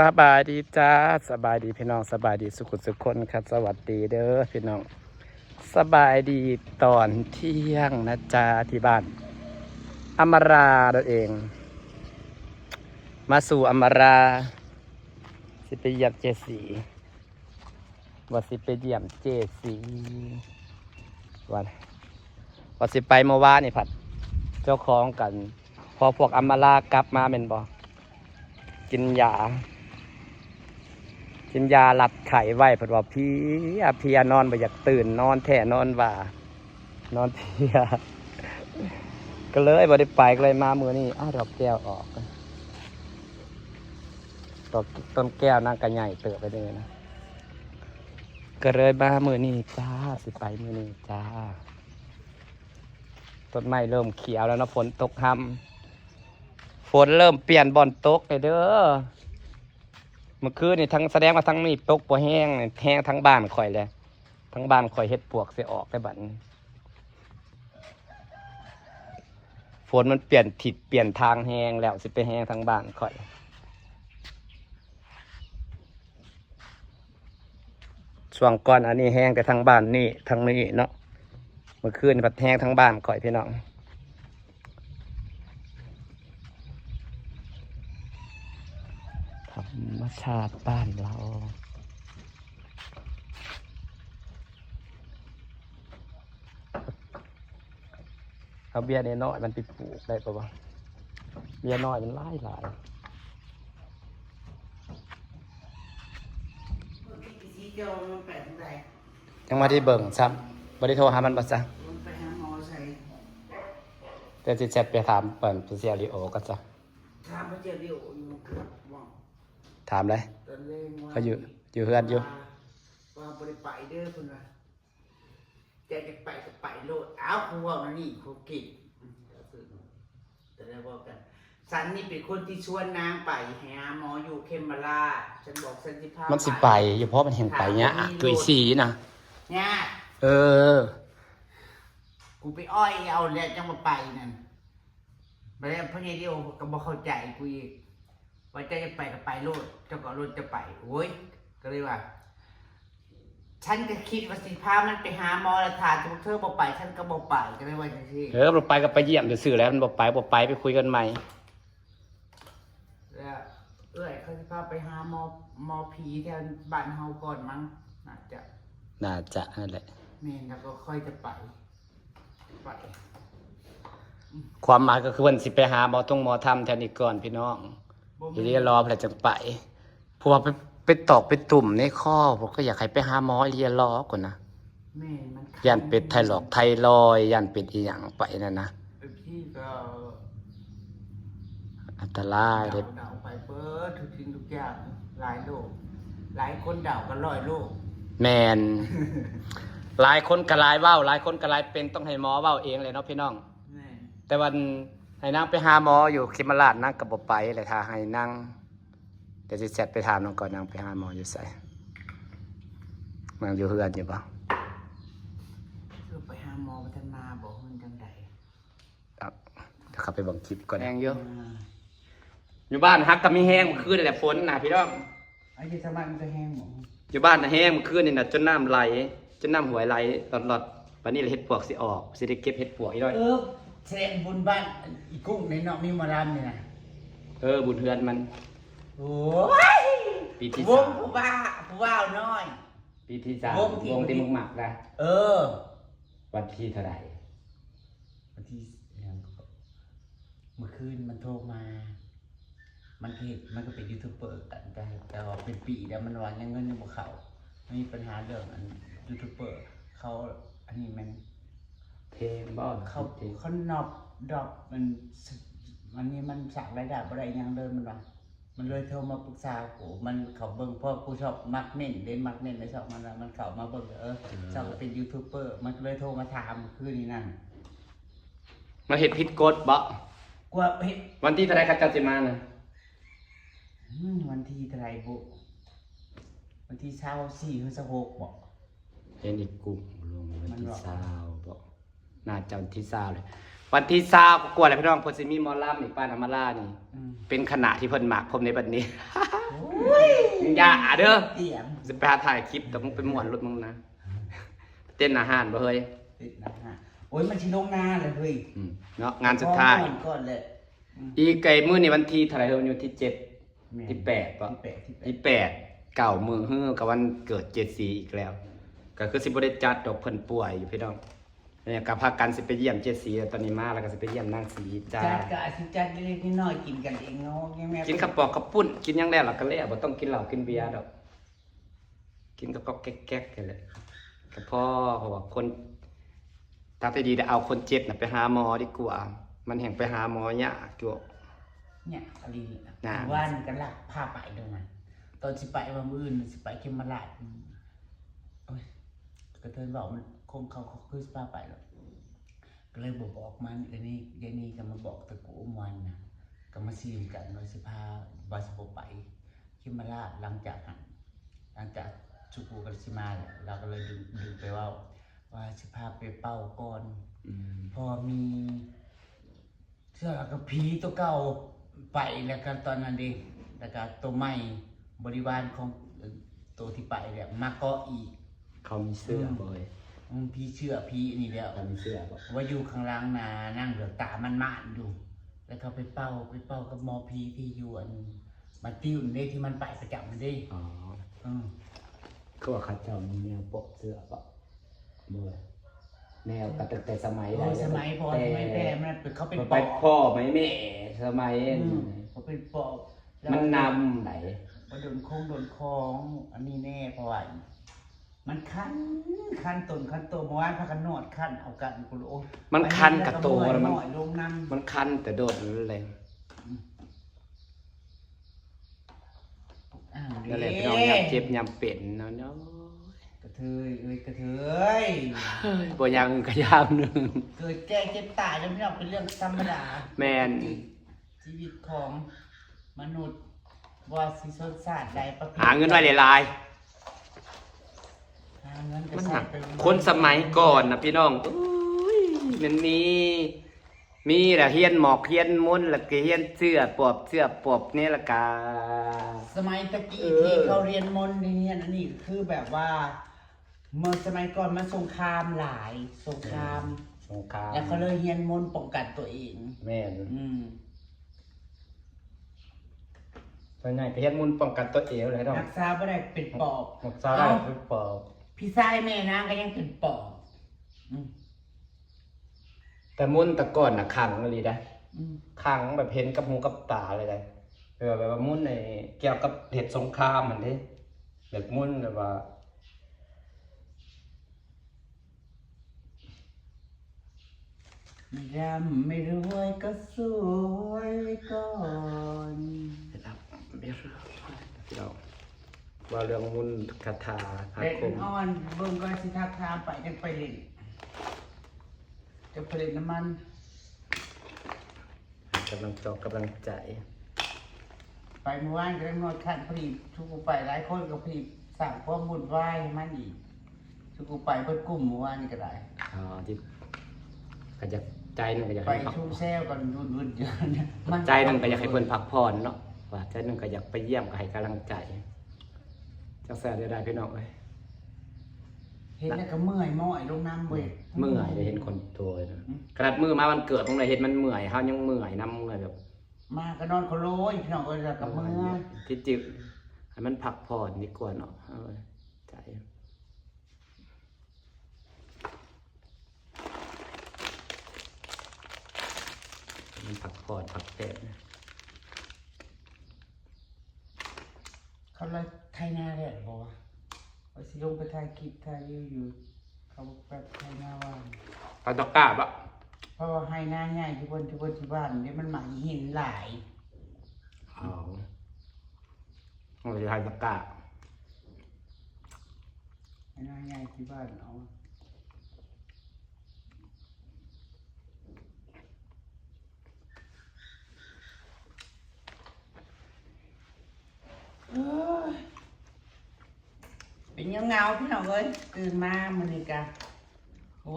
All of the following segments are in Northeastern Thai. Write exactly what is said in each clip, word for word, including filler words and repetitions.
สบายดีจ้า สบายดีพี่น้อง สบายดีสุขุสุขคนครับ สวัสดีเด้อพี่น้อง สบายดีตอนเที่ยงนะจ๊ะ ที่บ้านอำมารานั่นเอง มาสู่อำมารา สิไปเยี่ยมเจสี ว่าสิไปเยี่ยมเจสี ว่า ว่าสิไปเมื่อวานนี่ผัด เจ้าของกัน พอพวกอำมาลากลับมาแม่นบ่ กินยา กินยาลัดไข้ไว้ผัดว่าเพลียเพลียนอนบ่อยากตื่น นอนแท้นอนว่า นอนเพลีย ก็เลยบ่ได้ไป ก็เลยมามื้อนี้ อ้าว ดอกแก้วออก ดอกต้นแก้วนางก็ใหญ่เติบไปเลยนะ ก็เลยมามื้อนี้จ้า สิไปมื้อนี้จ้า ต้นไม้เริ่มเขียวแล้วเนาะ ฝนตกฮำ ฝนเริ่มเปลี่ยนบ่อนตกเลยเด้อ เมื่อคืนนี่ทั้งแสดงว่าทั้งนี้ตกบ่แฮง แฮงทั้งบ้านข่อยเลย ทั้งบ้านข่อยเฮ็ดปวกสิออกได้บัดนี้ ฝนมันเปลี่ยนทิศเปลี่ยนทางแฮงแล้ว สิไปแฮงทั้งบ้านข่อย ช่วงก่อนอันนี้แฮงแต่ทั้งบ้านนี่ทั้งนี้เนาะ เมื่อคืนพัดแฮงทั้งบ้านข่อยพี่น้อง ธรรมชาติบ้านเรา เอาเบียร์น้อยๆมันไปปลูกได้ปะวะ เบียร์น้อยมันหลายหลาย ยังมาที่เบิ่งซ้ำบ่ได้โทรหามันบ่จ๊ะ ไปหาหมอใส่ แต่สิแชทไปถามเปิ่นเสียลีโอก็จ้ะ ถามพระเจ้าเดียวอยู่ ถามเลย ตอนแรกว่า เขาอยู่ อยู่เฮือนอยู่ ว่า ว่าบ่ได้ไปเด้อเพิ่นว่า จะจะไปก็ไปโลด อ้าว กูเว้านั่นนี่ กูเก่ง อืม แต่ได้บอกกัน ฉันนี่เป็นคนที่ชวนนางไปหาหมออยู่เขมราช ฉันบอกฉันสิพา มันสิไป ไป อยู่เพราะมันแห่งไปยาก ถามว่ามี ตัวอีสี่นะ ยาก เออ กูไปอ้อยเอาแล้วจังว่าไปนั่น บัดนี้พ่อใหญ่เดียวก็บ่เข้าใจกูอีก ว่าเจ้าจะไปก็ไปโลด เจ้าก็เอารถเจ้าไป โอ้ย ก็เลยว่า ฉันก็คิดว่าสิพามันไปหาหมอแล้ว ถ้าพวกเธอบ่ไป ฉันก็บ่ไป ก็เลยว่าจังซี่ เออ บ่ไปก็ไปเยี่ยมซื่อๆแหล้ว มันบ่ไป บ่ไป ไปคุยกันใหม่ แล้วเอื้อยเขาสิพาไปหาหมอ หมอผีแถวบ้านเฮาก่อนมั้ง น่าจะ น่าจะนั่นแหละ แม่น แล้วก็ค่อยจะไป ไป ความหมายก็คือเพิ่นสิไปหาหมอตรงหมอธรรมแถวนี้ก่อนพี่น้อง บ่แม่น อีหลีรอเพิ่นจั่งไป เพราะว่าไป ไปตอกไปตุ่มในคอ ผมก็อยากให้ไปหาหมออีหลีรอก่อนนะ แม่น มันคัน ย่านเป็นไทรอกไทรอยด์ ย่านเป็นอีหยังไปนั่นนะ เอฟซีก็ อันตรายเด้ เดาๆไปเบิดทุกสิ่งทุกอย่าง หลายโรค หลายคนเดาก็ร้อยโรค แม่น หลายคนก็หลายเว้า หลายคนก็หลายเป็น ต้องให้หมอเว้าเองแหละเนาะพี่น้อง แม่น แต่วันให้นางไปหาหมออยู่เขมราช นางก็บ่ไปเลย ถ้าให้นาง เดี๋ยวสิแชทไปถามนางก่อน นางไปหาหมออยู่ไส นางอยู่เฮือนอยู่บ่ คือไปหาหมอบ่ทันมาบ่ มันจังใด ครับ เดี๋ยวเข้าไปเบิ่งคลิปก่อน แฮงอยู่ อ่า อยู่บ้านฮักก็มีแฮงเมื่อคืนนี่แหละ ฝนน่ะพี่น้อง ไอ้ที่สมัครมันจะแฮงหมอ อยู่บ้านน่ะแฮงเมื่อคืนนี่น่ะ จนน้ำไหล จนน้ำห้วยไหลหลอดๆ บัดนี้ละเห็ดปวกสิออก สิได้เก็บเห็ดปวกอีกหน่อย เออ แสดงบุญบ้านอีกุ้งในเนาะ มีหมอลำนี่นะ เออ บุญเฮือนมัน โอ้ย ปีที่ วง สาม ผู้บ้า ผู้บ่าวน้อย ปีที่สาม วงที่ วงที่มึงมักนะ เออ วันที่เท่าไหร่ วันที่ เมื่อคืนมันโทรมา มันก็เห็น มันก็เป็นยูทูบเบอร์กัน แต่ แต่ว่าเป็นปีแล้ว มันว่ายังเงินยังบ่เข้า มันมีปัญหาเรื่องอันยูทูบเบอร์ เขา อันนี้มัน เพลงบ่ เขา เพลง เขานอบดอบมัน อันนี้มันสร้างรายได้บ่ได้หยังเลย มันว่า มันเลยโทรมาปรึกษากู มันเขาเบิ่ง เพราะกูชอบมักเม้นเด้ มักเม้นในช่องมันน่ะ มันเข้ามาเบิ่ง เออ เออ เจ้าก็เป็นยูทูบเบอร์ มันก็เลยโทรมาถามคืนนี้นั่น มาเฮ็ดผิดกฎบ่ กลัวเฮ็ด วันที่เท่าไหร่เขาเจ้าสิมาน่ะ อืม วันที่เท่าไหร่บุ วันที่ซาวสี่หรือซาวหกบ่ เห็นอีกกลุ่มลงวันที่ มันบอก ซาวบ่ น่าจะวันที่ซาวเลย วันที่ซาวก็กลัวแหละพี่น้อง เพิ่นสิมีหมอลำนี่ ป้าน้ำมาลานี่ อืม เป็นคณะที่เพิ่นมักผมในบัดนี้ มึงอย่าเด้อ เตรียม จะไปหาถ่ายคลิปแต่มึงไปม่วนรถมึงนะ เต้นอาหารบ่เฮ้ย ติดนะฮะ โอ้ย มันชิลงนาเลยเฮ้ย อืมเนาะ งานสุดท้าย ขอม่วนก่อนเลย อีกไก่มื้อนี่วันที่เท่าไหร่เฮ้ย วันที่เจ็ด แม่น ที่แปดปะ ที่แปดที่แปด ที่แปด เก้ามื้อเฮ้ย กับวันเกิดเจซีอีกแล้ว ก็คือสิบ่ได้จัดดอก เพิ่นป่วยอยู่พี่น้อง เนี่ยก็พากันสิไปเยี่ยมเจซีแล้ว ตอนนี้มาแล้วก็สิไปเยี่ยมนางสีจ้า จัดก็อาจสิจัดเล็กๆน้อยๆกินกันเองเนาะยังแม่ กินข้าวปอกข้าวปุ้น กินหยังแล้วล่ะก็แล้ว บ่ต้องกินเหล้ากินเบียร์ดอก กินก็ก็แก๊กๆกันแหละ ก็พอ เพราะว่าคน ทางที่ดีเอาคนเจ็บน่ะไปหาหมอดีกว่า มันแห่งไปหาหมอยากอยู่ เนี่ยอลีนะ นะ วันก็ลักพาไปตรงนั้น ตอนสิไปว่ามื้ออื่นสิไปเขมราชอืมโอ้ย กระเทินบอกมันคงเขาเขาคือสิพาไปหรอก ก็เลยบอกบอกมันเดี๋ยวนี้เดี๋ยวนี้ก็มาบอกตะกูอุ้มวันนะ ก็มาซีมกันว่าสิพาว่าสิบ่ไปเขมราชหลังจากหันหลังจากสุกูกันสิมาแล้วเราก็เลยดึงดึงไปเว่า ว่าสิพาไปเป่าก่อน อืม พอมีเสื้อแล้วก็ผีตัวเก่าไปแล้วกันตอนนั้นเองแล้วก็ตัวใหม่บริวารของตัวที่ไปเนี่ยมาเกาะอีก เขามีเสื้อบ่เฮ้ย อืมผีเสื้อผีอันนี้แล้ว เขามีเสื้อบ่ ว่าอยู่ข้างหล่างนานั่งเหลือกตามันมานอยู่ แล้วเขาไปเป่าไปเป่ากับหมอผีที่อยู่อันมาติ้วนี่ที่มันไปประจำมันเด้ อ๋อ อืม คือว่าเขาเจ้ามีแนวปกเสื้อบ่บ่แนวก็ตั้งแต่สมัย โอ้ ใด สมัยพอ แต่ สมัยแต่มันเป็นเขาเป็น มัน ป ไป อบ พ่อไหมแม่สมัย อืมเขาเป็นปอบ มันนำไหน มาโดนคงโดนคองอันนี้แน่เพราะว่ามันคันคันตนคันตัวเมื่อวานพากันนวดคันเอากันกูเลยโอ้ย มันคันกับตัว ไป แล้วมัน หน่อยลงน้ำ มันคันแต่โดดนั่นเลย อ้าว นั่นแหละ เด้ พี่น้องยามเจ็บยามเป็นเนาะเนาะ กระเทยเอ้ยกระเทย เฮ้ยบ่ยังก็ยามหนึ่ง เกิดแก่เจ็บตายแล้วพี่น้องเป็นเรื่องธรรมดา แม่น ชีวิตของมนุษย์ว่าสิสนสารใดประเภท หาเงินไว้หลาย หาเงิน ๆ ก็ มัน ใช้ หนัก ไป คนสมัยก่อนนะพี่น้องอุ้ยมันมี มีแหละเฮียนหมอกเฮียนมนต์แล้วก็เฮียนเสื้อปอบเสื้อปอบนี่ละกา สมัยตะกี้ เออ ที่เขาเรียนมนต์เรียนอันนี้คือแบบว่า เมื่อสมัยก่อนมันสงครามหลายสงคราม สงคราม แล้วเขาเลยเรียนมนต์ป้องกันตัวเอง แม่น อืม ส่วนใหญ่ก็เฮียนมนต์ป้องกันตัวเองเลยเนาะ รักษาไม่ได้เป็นปอบ รักษาได้เป็นปอบ พี่ชายแม่นางก็ยังเป็นปอบอืม แต่มนต์แต่ก่อนน่ะขลังเลยนะ อืม ขลังแบบเห็นกับหูกับตาเลยนะแบบแบบว่ามนต์ในเกี่ยวกับเหตุสงครามมันเด้แบบมนต์แบบว่า ไม่ร่ำไม่รวยก็สวยไว้ก่อน ไม่รับไม่รับพี่น้องว่าเรื่องมนต์คาถาอา เด็ก คม อ่อนเบิ่งก็สิทักทามไปจังไปเล่นจังไปเล่นน้ำมัน กำลังจอกกำลังใจ ไปเมื่อวานก็ได้นวดขั้นพอดีทุกผู้ไปหลายคนก็พอดีสร้างความวุ่นวายให้มันอีกทุกผู้ไปเบิดกลุ่มเมื่อวานนี่ก็ได้ อ๋อที่ก็อยากใจหนึ่งก็อยาก ไป ให้พัก ชุมแซวกันวุ่นๆอยู่นะมัน ใจหนึ่งก็อยากให้เพิ่นพักผ่อนเนาะว่าใจหนึ่งก็อยากไปเยี่ยมก็ให้กำลังใจจังแซ่บได้พี่น้องเอ้ย เห็นแล้วก็เมื่อยม้อยลงน้ำเว้ย เมื่อยได้เห็นคนตัวเลยนะ อืม ขนาดมือมาวันเกิดมึงเลยเห็นมันเมื่อยเฮายังเมื่อยนำมึงเลยแบบ มาก็นอนเขาโลยพี่น้องเอ้ยแล้วก็เมื่อย ที่จริงให้มันพักผ่อนดีกว่าเนาะเออใจมันพักผ่อนพักแป๊บนะ เขาเลยไถนาแดดบอกว่าว่าสิลงไปถ่ายคลิปถ่ายวิวอยู่ เขาแบบไถนาว่าง เอาตะกร้าปะ เพราะว่าไฮนาใหญ่ที่บนที่บนที่บ้านเนี่ยมันหมายหินหลาย เอาเอาไปทายตะกร้า ไฮนาใหญ่ที่บ้านเอา เอ้ยเป็นเงาๆพี่น้องเอ้ยตื่นมามื้อนี้กะ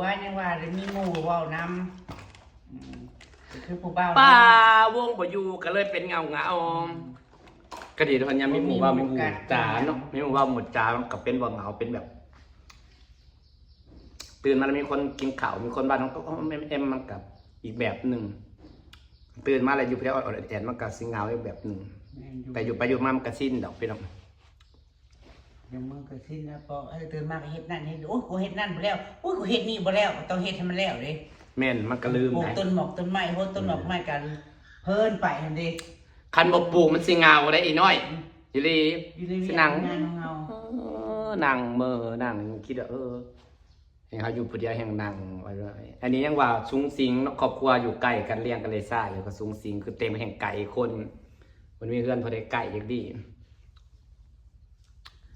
ว่ายังว่าได้มีหมู่เว้านำอืมก็คือผู้บ่าว ป้าวงบ่อยู่ก็เลยเป็นเงาเงา ก็ดีทุกคนยังมีหมู่เว้ามีหมู่จ๋าเนาะ มีหมู่เว้าหมู่จ๋ามันก็เป็นบ่เหงา เป็นแบบ ตื่นมาแล้วมีคนกินข้าว มีคนบ้านน้องก็ โอ้ เอ็มเอ็ม มันกับอีกแบบหนึ่ง ตื่นมาแล้วอยู่เพียงออดๆแอดๆมันก็สิเหงาอีกแบบหนึ่ง แม่นอยู่ แต่อยู่ไปอยู่มามันก็ชินดอกพี่น้อง ยังมึงก็ชินแล้วปอเออตื่นมาก็เฮ็ดนั่นเฮ็ดนี่โอ้ยกูเฮ็ดนั่นบ่แล้วโอ้ยกูเฮ็ดนี่บ่แล้วต้องเฮ็ดให้มันแล้วเด้ แม่นมันก็ลืม ปลูก ได้ ต้นหมอกต้นไม้โหดต้นหมอกไม้กันเพลินไปหั่นเด้ คันบ่ปลูกมันสิเหงาได้อีน้อย อีหลี อยู่ในเวี สิ ยก นั่ง งานของเฮา เออนั่งเมินนั่งคิดว่าเออให้เขาอยู่ผู้เดียวแห่งนั่งไว้เลยอันนี้ยังว่าสุงสิงเนาะ ครอบครัวอยู่ใกล้กันเลี้ยงกันเลยซ่าอยู่ก็สุงสิงคือเต็มแห่งไกลคน มันมีเพื่อนพอได้ใกล้อย่างดี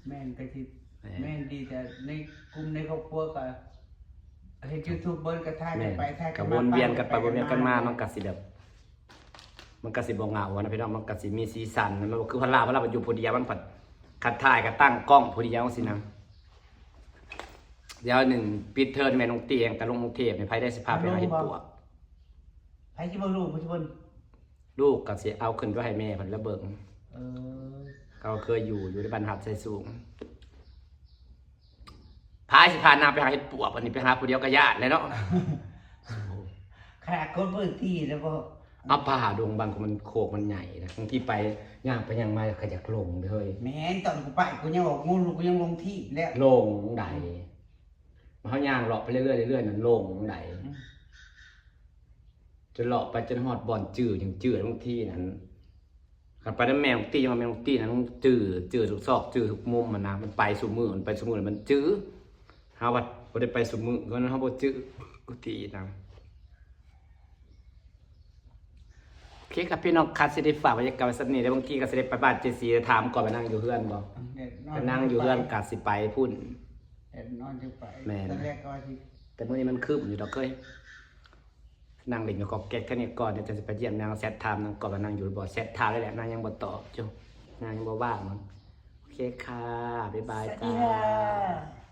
แม่นก็สิ แม่น แม่นดีแต่ในกลุ่มในครอบครัวก็เฮ็ดยูทูบเบิร์ก็ถ่ายกันไปถ่าย กับวนเวียนกันไปวนเวียนกันมามันก็สิแบบ มันก็สิบ่เหงาอะนะพี่น้อง มันก็สิมีสีสัน มันบ่คือพระลาพระลาอยู่ผู้เดียวมันผัดขัดถ่ายกับตั้งกล้องผู้เดียวสินะ เดี๋ยวหนึ่งปิดเทอมแม่น้องเตียงแต่ลงกรุงเทพฯเนี่ยไผได้สิพาไปหาเฮ็ดปวก ไผสิเบิ่งลูกไผสิเบิ่ง ลูกก็สิเอาขึ้นไปให้แม่เพิ่นละเบิ่ง เออ เขาเคยอยู่อยู่ในบ้านหัดไซสูง พาสิพานางไปหาเฮ็ดปวก อันนี้ไปหาผู้เดียวก็ย่านเลยเนาะ ขนาดคนพื้นที่แล้วบ่ เอาป่าดงบางคนมันโคกมันใหญ่นะบางทีไปย่างไปย่างมาก็อยากหลงเลย แม่นตอนกูไปกูยังบอกงูกูยังลงที่แล้ว หลงใดเขาย่างเลาะไปเรื่อยๆเรื่อยๆนั่นหลงใด อืม จนเลาะไปจนฮอดบ่อนจื้อยังจื้อบางทีนั้นขับไปน้ำแมวตี้ยังแมวตี้นั้นจื้อจื้อทุกซอกจื้อทุกมุมมันนะมันไปสู่มือมันไปสู่มือมันจื้อหาวัดบ่ได้ไปสู่มือก็นั้นเขาบ่จื้อกูตีนะโอเคครับพี่น้องครับสิได้ฝากบรรยากาศไว้สักนิดแล้วบางทีก็สิได้ไปบ้านเจซีถามก่อนไปนั่งอยู่เฮือนบ่ เดี๋ยวนอน ไปนั่งอยู่เฮือนกะสิไปพุ่น เดี๋ยวนอนจะไป แม่น ตอนแรกก็ว่าสิ แต่มื้อนี้มันคืบอยู่ดอกเอ้ยนั่งเล่นอยู่กอกแก๊กแค่นี้ก่อนเดี๋ยวจะไปเยี่ยมนางแชทถามนางก่อนว่านางอยู่บ่แชทถามแล้วแหละนางยังบ่ตอบจ้ะนางยังบ่ว่างมั้งโอเคค่ะบ๊ายบาย สวัส จ้ ดีค่ะ า